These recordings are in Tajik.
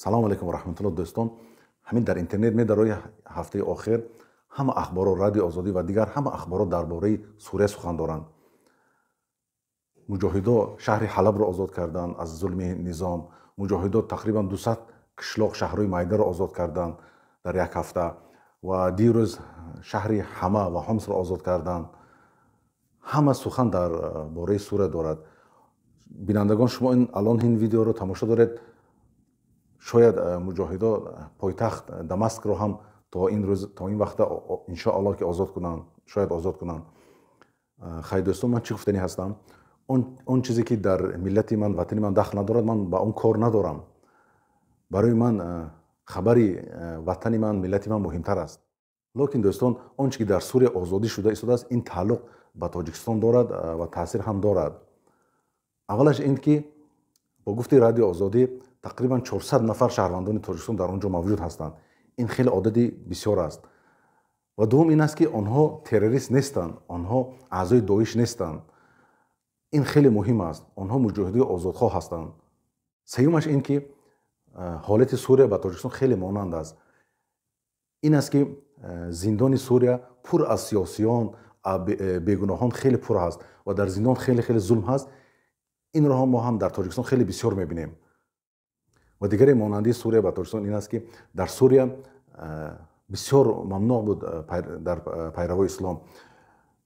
Салом алейкум ва раҳматуллоҳ, дӯстон. Ҳамин дар интернет медарои ҳафтаи охир ҳама ахборо, Радиои Озодӣ ва дигар ҳама ахборо дар бораи Сурия сухан доранд. Муҷоҳидо шаҳри Ҳалабро озод карданд аз зулми низом. Муҷоҳидо тақрибан 200 қишлоқ, шаҳрҳои майдаро озод карданд дар як ҳафта ва дирӯз шаҳри Ҳама ва Ҳомсро озод карданд. Ҳама сухан дар бораи Сурия дорад. Бинандагон, шумо алон ин видеоро тамошо доред. Шояд муҷоҳидо пойтахт Дамаскро ҳам то ин рӯз, то ин вақта иншоаллоҳ ки озод кунанд, шояд озод кунанд. Хай дӯстон, ман чӣ гуфтанӣ ҳастам? Он чизе ки дар миллати ман, ватани ман дахл надорад, ман ба он кор надорам. Барои ман хабари ватани ман, миллати ман муҳимтар аст. Лекин дӯстон, он чизе ки дар Сурия озодӣ шуда истодааст, ин тааллуқ ба Тоҷикистон дорад ва таъсир ҳам дорад. Аввалаш ин ки бо гуфти Радиои Озодӣ тақрибан 400 нафар шаҳрвандони Тоҷикистон дар он ҷо мавҷуд ҳастанд. Ин хеле одади бисёр аст. Ва дуввум ин аст ки онҳо террорист нестанд, онҳо аъзои Доиш нестанд. Ин хеле муҳим аст. Онҳо муҷоҳидои озодхоҳ ҳастанд. Сеюмаш ин ки ҳолати Сурия ба Тоҷикистон хеле монанд аст. Ин аст ки зиндони Сурия пур аз сиёсиён, бегуноҳон хеле пур аст ва дар зиндон хеле хеле зулм ҳаст. Инро мо ҳам дар Тоҷикистон хеле бисёр мебинем. Ва дигаре монандии Сурия ба Тоҷикистон ин аст ки дар Сурия бисёр мамнӯъ буд дар пайравои ислом.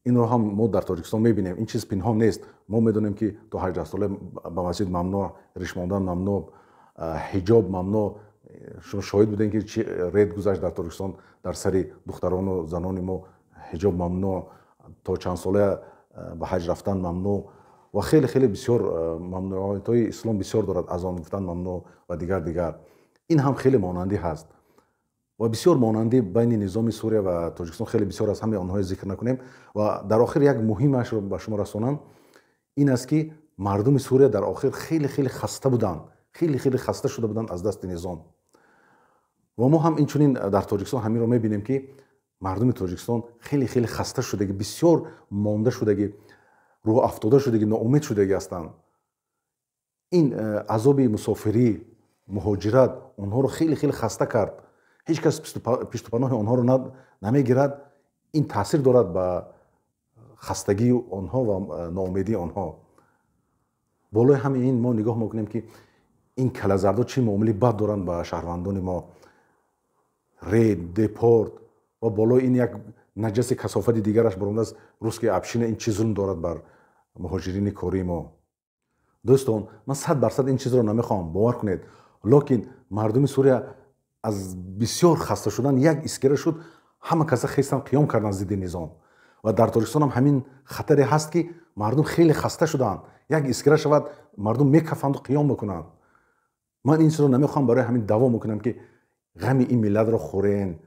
Инро ҳам мо дар Тоҷикистон мебинем. Ин чиз пинҳон нест. Мо медонем ки то 18 сола ба масҷид мамнӯъ, риш мондан мамнӯъ, ҳиҷоб мамнӯъ. Шумо шоҳид будем ки чи рейд гузашт дар Тоҷикистон дар сари духтарону занони мо. Ҳиҷоб мамнӯъ, то чанд сола ба ҳаҷ рафтан мамнӯъ ва хеле хеле бисёр мамнӯъиятҳои ислом бисёр дорад. Азон гуфтан мамнӯъ ва дигар дигар. Ин ҳам хеле монандӣ ҳаст ва бисёр монандӣ байни низоми Сурия ва Тоҷикистон хеле бисёр аст. Ҳамаи онҳоро зикр накунем. Ва дар охир як муҳимашро ба шумо расонам, ин аст ки мардуми Сурия дар охир хеле хеле хаста буданд, хеле хеле хаста шуда буданд аз дасти низом. Ва мо ҳам инчунин дар Тоҷикистон ҳаминро мебинем ки мардуми Тоҷикистон хеле хеле хаста шудагӣ, бисёр монда шудагӣ, рӯҳ афтода шудагӣ, ноумед шудагӣ ҳастанд. Ин азоби мусофирӣ, муҳоҷират онҳоро хеле хеле хаста кард. Ҳеҷ кас пиштупаноҳи онҳоро намегирад. Ин таъсир дорад ба хастагии онҳо ва ноумедии онҳо. Болои ҳамаи ин мо нигоҳ мекунем ки ин калазардо чӣ муомилаи бад доранд ба шаҳрвандони мо. Рейд, депорт ва болои ин як наҷаси касофати дигараш баромадааст, русский община. Ин чӣ зулм дорад бар муҳоҷирини кории мо. Дӯстон, ман 100% ин чизро намехоҳам, бовар кунед. Лекин мардуми Сурия аз бисёр хаста шудан як искира шуд, ҳама каса хестан қиём карданд зидди низом. Ва дар Тоҷикистон ҳам ҳамин хатаре ҳаст ки мардум хеле хаста шудаанд. Як искира шавад, мардум мекафанду қиём мекунанд. Ман ин чизро намехоҳам, барои ҳамин давом мекунам ки ғами ин миллатро хӯрен.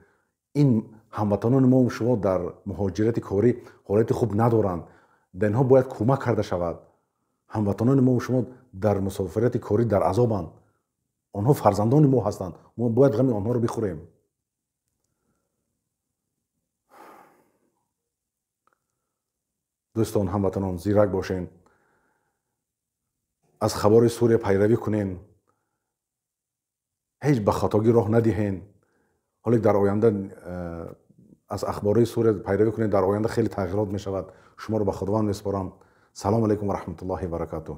Ин ҳамватанони мо шумо дар муҳоҷирати корӣ ҳолати хуб надоранд. Дар инҳо бояд кӯмак карда шавад. Ҳамватанони мо шумо дар мусофирати корӣ дар азобанд. Онҳо фарзандони мо ҳастанд. Мо бояд ғами онҳоро бихӯрем. Дӯстон, ҳамватанон, зирак бошен. Аз хабори Сурия пайравӣ кунен. Ҳеҷ ба хатогӣ роҳ надиҳен. Ҳоло дар оянда аз ахборҳои Сурия пайравӣ кунед, дар оянда хеле тағйирот мешавад. Шуморо ба Худованд месупорам. Салому алайкум ва раҳматуллоҳи ва баракатуҳ.